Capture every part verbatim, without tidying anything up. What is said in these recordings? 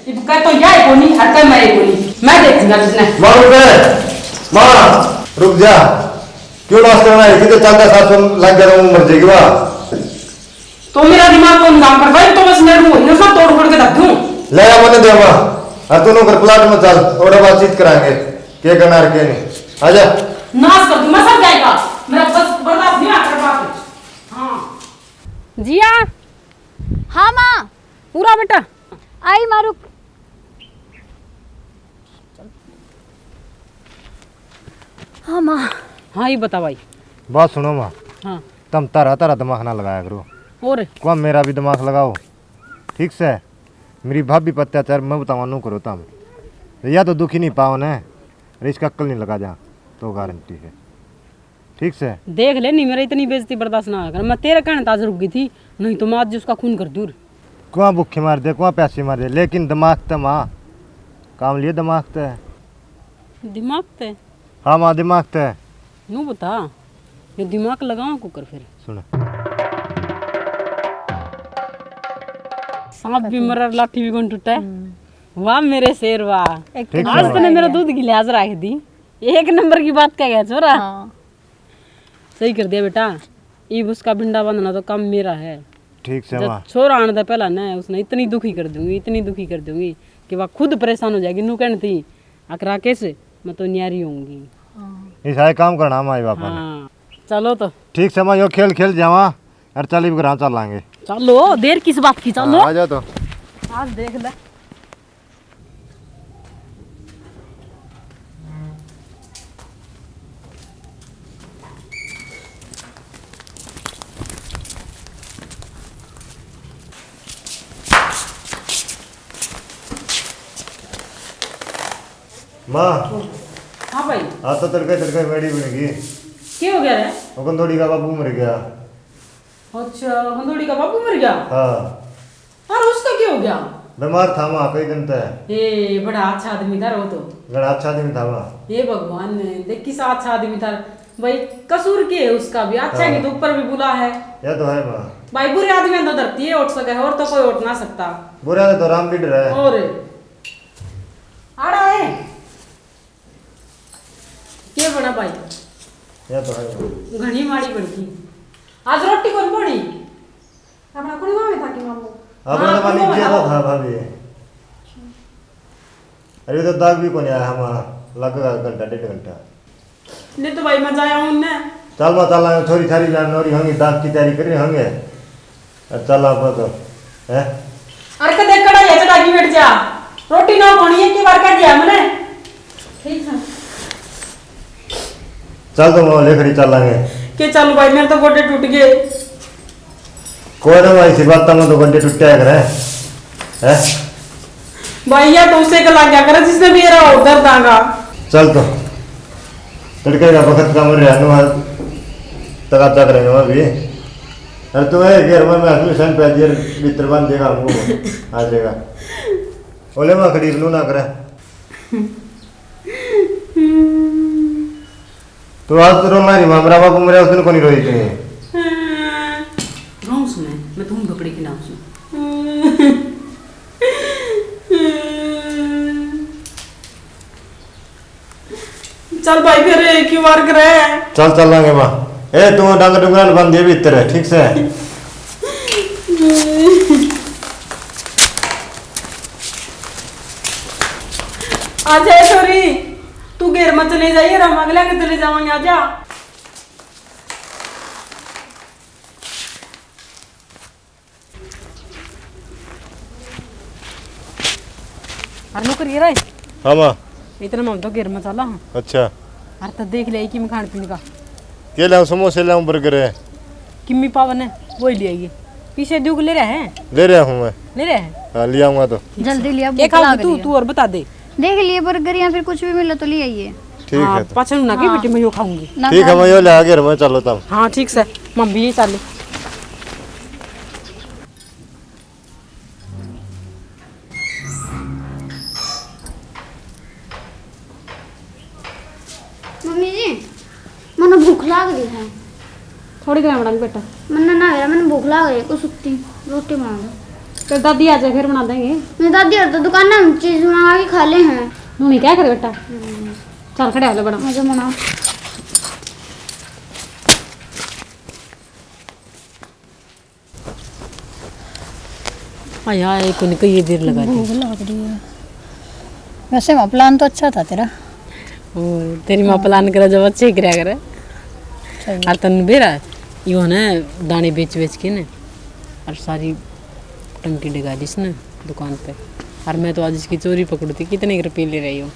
इब कह तो या ही कोनी, और कह मैं ही कोनी। मैं देखूंगा तुझने। माँ रुक। माँ रुक जा। क्यों नाश करना है? कितने चांदा सात सौ लग गया, वो मर जाएगी वाह। तो मेरा दिमाग कौन काम कर भाई? तो बस मैं रूह ना तोड़ फोड़ के रख दूं। ले आ, मने दे माँ। और तू नौकर प्लाट में चल, और बातचीत कराएंगे। के करना और के नहीं। आजा। नाश कर दूं मैं सब जाएगा। मेरा बस बर्दाश्त नहीं आता बात। हाँ। जिया। हाँ माँ। पूरा बेटा। आई माँ रुक। हाँ माँ। हाँ, ये बता भाई। बात सुनो माँ। हाँ। तम तारा तारा दिमाग ना लगाया करो। और? कुआ मेरा भी दिमाग लगाओ, ठीक से? मेरी भाभी पर अत्याचार मैं बतावा नू करो तम। या तो दुखी नहीं पाओ ने, अरे इसका अक्ल नहीं लगा जा, तो गारंटी है। ठीक से? देख ले, नहीं मेरा इतनी बेइज्जती बर्दाश्त ना कर। मैं तेरे कहने ताज रुक गई थी, नहीं तो मैं आज उसका खून कर दूर। कुआ भूखे मार दे, कुआ प्यासी मार दे, लेकिन दिमाग ते माँ काम लिए, दिमाग ते। दिमाग ते? हाँ माँ, दिमाग ते। नू बता, ये दिमाग लगाओ कुकर फिर। सुन। सांप भी मरे, लाठी भी कौन टूटे। हम्म। वाह मेरे शेर, वाह। एक ठीक आज है। तूने मेरा दूध की लाज रख दी। एक नंबर की बात कह गया छोरा। हाँ। सही कर दिया बेटा। इब उसका भिंडा बांधना तो काम मेरा है। ठीक से जब माँ। छोरा आने दे पहला ना, उसने इतनी दुखी कर दूंगी, इतनी दुखी कर दूंगी कि वह खुद परेशान हो जाएगी। नू कहने थी, "अक राकेश, मैं तो न्यारी होऊंगी।" हाँ। इसा ही काम करना माई बाप ने। हाँ, चलो तो। ठीक से माँ, यो खेल खेल जावा और चल इब घर चलांगे। चलो, देर किस बात की, चलो। हाँ, आ जा तो। आज देख ले। माँ। हाँ भाई। आज तो तड़के तड़के मैडी बन गई। क्या हो गया रे? वो कंदोड़ी का बाबू मर गया। अच्छा, कंदोड़ी का बाबू मर गया? हाँ। और उसका क्या हो गया? बीमार था वहाँ कई दिन तक। ए, बड़ा अच्छा आदमी था वो तो। बड़ा अच्छा आदमी था वहाँ। हे भगवान, देख किसा अच्छा आदमी था भाई। कसूर के है उसका भी? अच्छा हाँ। नहीं तो ऊपर भी बुला है। यह तो है माँ। भाई बुरे आदमी तो धरती है उठ सके, और तो कोई उठ ना सकता। बुरा तो राम भी डरा है। और आड़ा है। के बना भाई? यह तो है। घणी माड़ी बन गई। आज रोटी कौन बनी? अपना कुड़ी मामे था कि मामू? अपना हाँ, तो मालिक कुड़ी जी मामे तो था। था भाभी। अरे तो दाग भी कोनी आया हमारा, लगेगा घंटा डेढ़ घंटा। नहीं तो भाई मैं जाया हूँ ने। चल मैं चला, छोरी थारी जान नोरी होंगी, दाग की तैयारी कर रहे होंगे। अरे चल आप तो, हैं? अरे कदे कढ़ाई चढ़ा के बैठ जा, रोटी ना पानी एक ही बार कह दिया मैंने। ठीक है। चल तो मैं लेकर ही चलांगे। के चल भाई, मेरे तो गोडे टूट गए। कोई ना भाई, इसी बात में तो गोडे टूटे करे, हैं? भाई, या तो उसे का लग गया करे जिसने भी एरा हो दर्द आगा। चल तो, तड़के का वक्त का मर रहा है, तकाता करेंगे मैं भी। अरे तू है घर में, मैं अपनी सन पे दियर भीतर बांध देगा हमको, आ जाएगा। ओले मैं खड़ी नू ना करे। तो आज तो रोना नहीं, मेरा बाबू मेरे उस दिन को नहीं रोई थी। गाऊं सुने, मैं तुम कपड़े की नाम सुन। चल भाई, फिर क्यों वार करे? चल, चलांगे माँ। ए, तू डांगर डुंगरा ने बांध दे भीतर, ठीक से? आजा ए छोरी, तू घेर में चली जाइए, हम अगले के चले जावांगे, आजा। अरे नौकर ये रहे। हाँ माँ। इतने में हम तो घेर में चला हाँ। अच्छा। अरे तो देख लिया कि मैं खान पीने का। के लाऊं, समोसे लाऊं, बर्गर है। किम्मी पावन है, वही ले आइए। पीछे दुख ले रहा है। ले रहा हूँ मैं। ले रहा है। हाँ, ले आऊंगा तो। जल्दी लिया, क्या भूख खाओगी लग तू? रही है। तू और बता दे। देख लिए बर्गर या फिर कुछ भी मिले तो ले आइए। ठीक हाँ, है तो। पाछे ना की हाँ। बेटी मैं यो खाऊंगी। ना ठीक है, खा मैं यो ले। ले आ घेर में, चलो तब। हाँ ठीक से, मम्मी ये चल। मम्मी जी, मन्ने भूख लाग रही है। थोड़ी देर बनाऊंगी बेटा। मन्ने ना यार, मन्ने भूख लाग रही है, कुछ सुत्ती रोटी बना दो। तो दादी आ जाए, फिर बना देंगे। नहीं दादी, और तो दुकान में हम चीज बना के खा ले हैं। मम्मी क्या करे बेटा? हम्म। चल खड़े हो ले बना। मुझे बना। आया एक उनके ये देर लगा दी। भूख लग रही है। वैसे वहाँ प्लान तो अच्छा था तेरा। ओ, तेरी माँ प्लान करे जब अच्छे ही करया करे। सही। और तन बेरा यो ने दाने बेच बेच के ने और सारी टंकी डगा दी इसने दुकान पे। और मैं तो आज इसकी चोरी पकड़ू थी, कितने रुपये ले रही हो?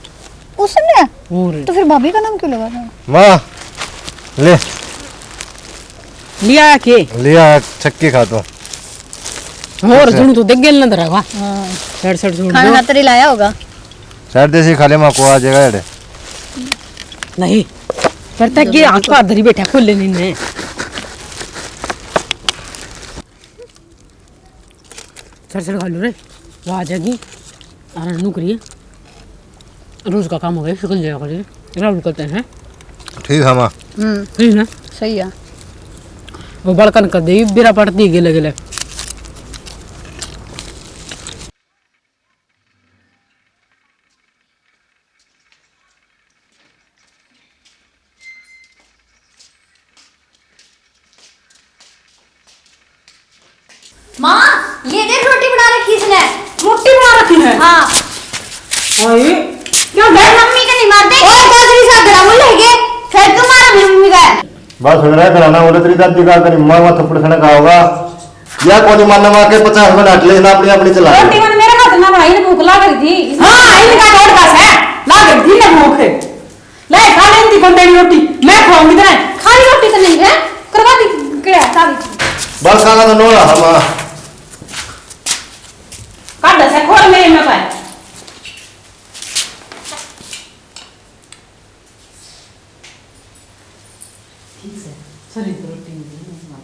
उसने? और तो फिर भाभी का नाम क्यों लगा था? माँ, ले। लिया के? लिया, छक्के खा तो। और सुन तो देख गेल ना धरा हुआ। हाँ। सड़ सड़ सुन खाना दो। खातर ही लाया होगा। सड़ देसी खा ले माँ को आ जाएगा एड़े। नहीं। पर तक ये आंख का धरी बैठा खोल लेनी ने। सर सर खा लो रे, वो आ जाएगी। और नु करिए, रोज का काम हो गया, शिकन जया करिए, राहुल करते हैं। ठीक है माँ। हम्म। ठीक है। सही है। वो बड़कन कर दे, बेरा पड़ती गेले गेले। माँ, ये देख रोटी बना रखी इसने। रोटी बना रखी है? हाँ। ओए, क्यों घर मम्मी के नहीं मारते? ओए, कोसरी सा गला मुंह लेके, फिर तुम्हारा भी मम्मी का है। बस मेरा घर ना बोले, तेरी दादी का करी माँ, माँ थप्पड़ खाने का होगा। या कोनी मानना माँ के पचास में डांट लेना, अपनी, अपनी चला ले। रोटी मन मेरे हाथ ना बनाई, भूख लाग रही थी। हाँ, इनका रोड का है, लाग रही थी ना भूख। ले, खा ले इनकी कौन देनी रोटी, मैं खवाऊंगी तेरे। खाली रोटी तो नहीं है, करवा दी, क्या, सारी चीज। बस खाना तो नोरा था माँ। काट दे, से खोल मेरे में पाए। ठीक से, सर, एक रोटी नहीं है,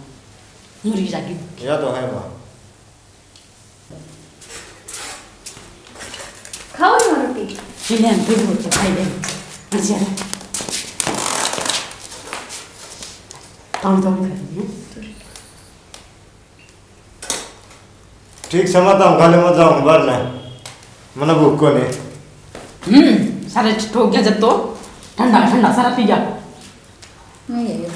मुरी जागी। या तो है माँ। खाओ ना रोटी। ये ले, हम फिर रोटी खाई ले। अच्छा। काम तो हम कर रहे हैं। ठीक समझता हूँ, खाली मत जाऊँ बाहर ने, मने भूख को नहीं। हम्म, सारे ठोक गया जब तो, ठंडा ठंडा सारा पी गया। नहीं है ये।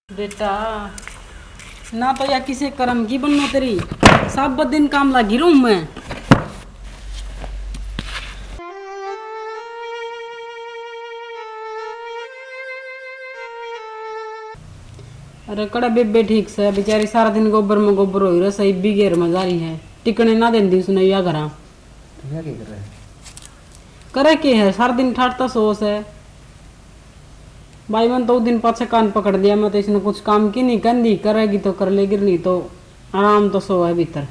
बेटा, ना तो या किसे कर्म की बननो तेरी, सब दिन काम लागी रहूं मैं। अरे कड़ा बेबे ठीक से, बेचारी सारा दिन गोबर में गोबर होई रह सही, बीघेर में जा रही है, टिकने ना देंदी उसने या घरा। तो क्या क्या कर रहा है? करे के है, सारा दिन ठाटता सोस है। भाई, मन तो उस दिन पाछे कान पकड़ लिया, मैं तो इसने कुछ काम की नहीं कहती, करेगी तो कर लेगी, नहीं तो आराम तो सो है भीतर।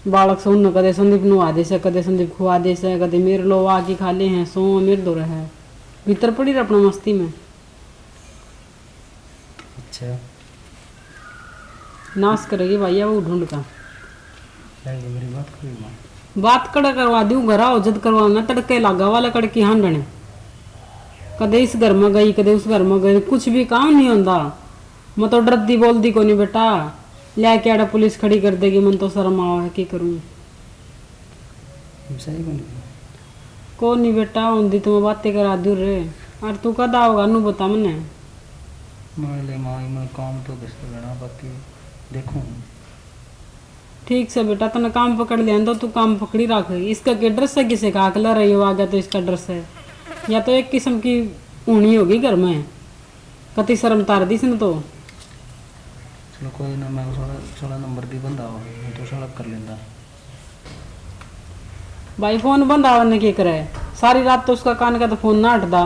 बालक से उन्हें कदे संदीप नुआ दे से, कदे संदीप खुआ दे से, कदे मेरे लो आके खा ले हैं, सो मेरे दो रहे। भीतर पड़ी रह अपना मस्ती में। अच्छा। नाश करेगी भाई, वो ढूंढ का। पहले मेरी बात करी माँ। बात कड़े करवा दूँ, घर आओ जद करवाओ ना, तड़के लागा वाला कड़की हांडने। कदे इस घर में गई, कदे उस घर में गई, कुछ भी काम नहीं होंदा। मैं तो डरदी बोलदी कोनी बेटा, लेके आड़ा पुलिस खड़ी कर देगी, मन तो शर्म आवे है, की करूँ? सही कोनी। कोनी बेटा, होंदी तो मैं बातें करा दूँ रे। और तू कद आओगा, नू बता मने। मैं ले माँ, मैं काम तो किस पे लेना, बाकी देखूँ। ठीक से बेटा, तने काम पकड़ लिया तो तू काम पकड़ी रख। इसका के ड्रेस है, किसे का अगला रही हो आ गया तो इसका ड्रेस है, या तो एक किस्म की होनी होगी घर में। कति शर्म तार दी इसने तो। चलो कोई ना, मैं साला, साला नंबर भी बंदा हो, मैं तो साला कर लेंदा। भाई फोन बंदा होने के करे, सारी रात तो उसका कान का तो फोन ना हटदा,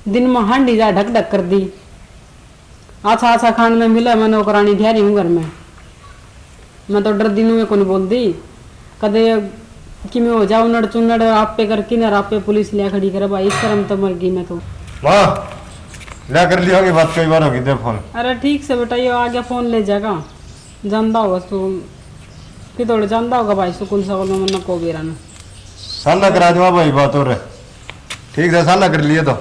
दिन में हांडी जा ढक ढक कर दी। आछा आछा खान ने मिले, मैं नौकरानी ठहरी हूँ घर में। मैं तो डरदी नू कोनी बोलदी। कदे किमे हो जाओ नड़ चुनड़, आपे कर किनर, आपे पुलिस लिया खड़ी करे। भाई शर्म तो मर गई मैं तो। माँ, ले कर लिया होगी बात, कई बार होगी, दे फोन। अरे ठीक से बेटा, ये आ गया फोन ले जाएगा। जानता होगा तू, किधर जानता होगा भाई, सुकुल सकुल में मन्ना को बेरा ना। साला करा दूंगा भाई बात, और ठीक से साला कर लिए तो।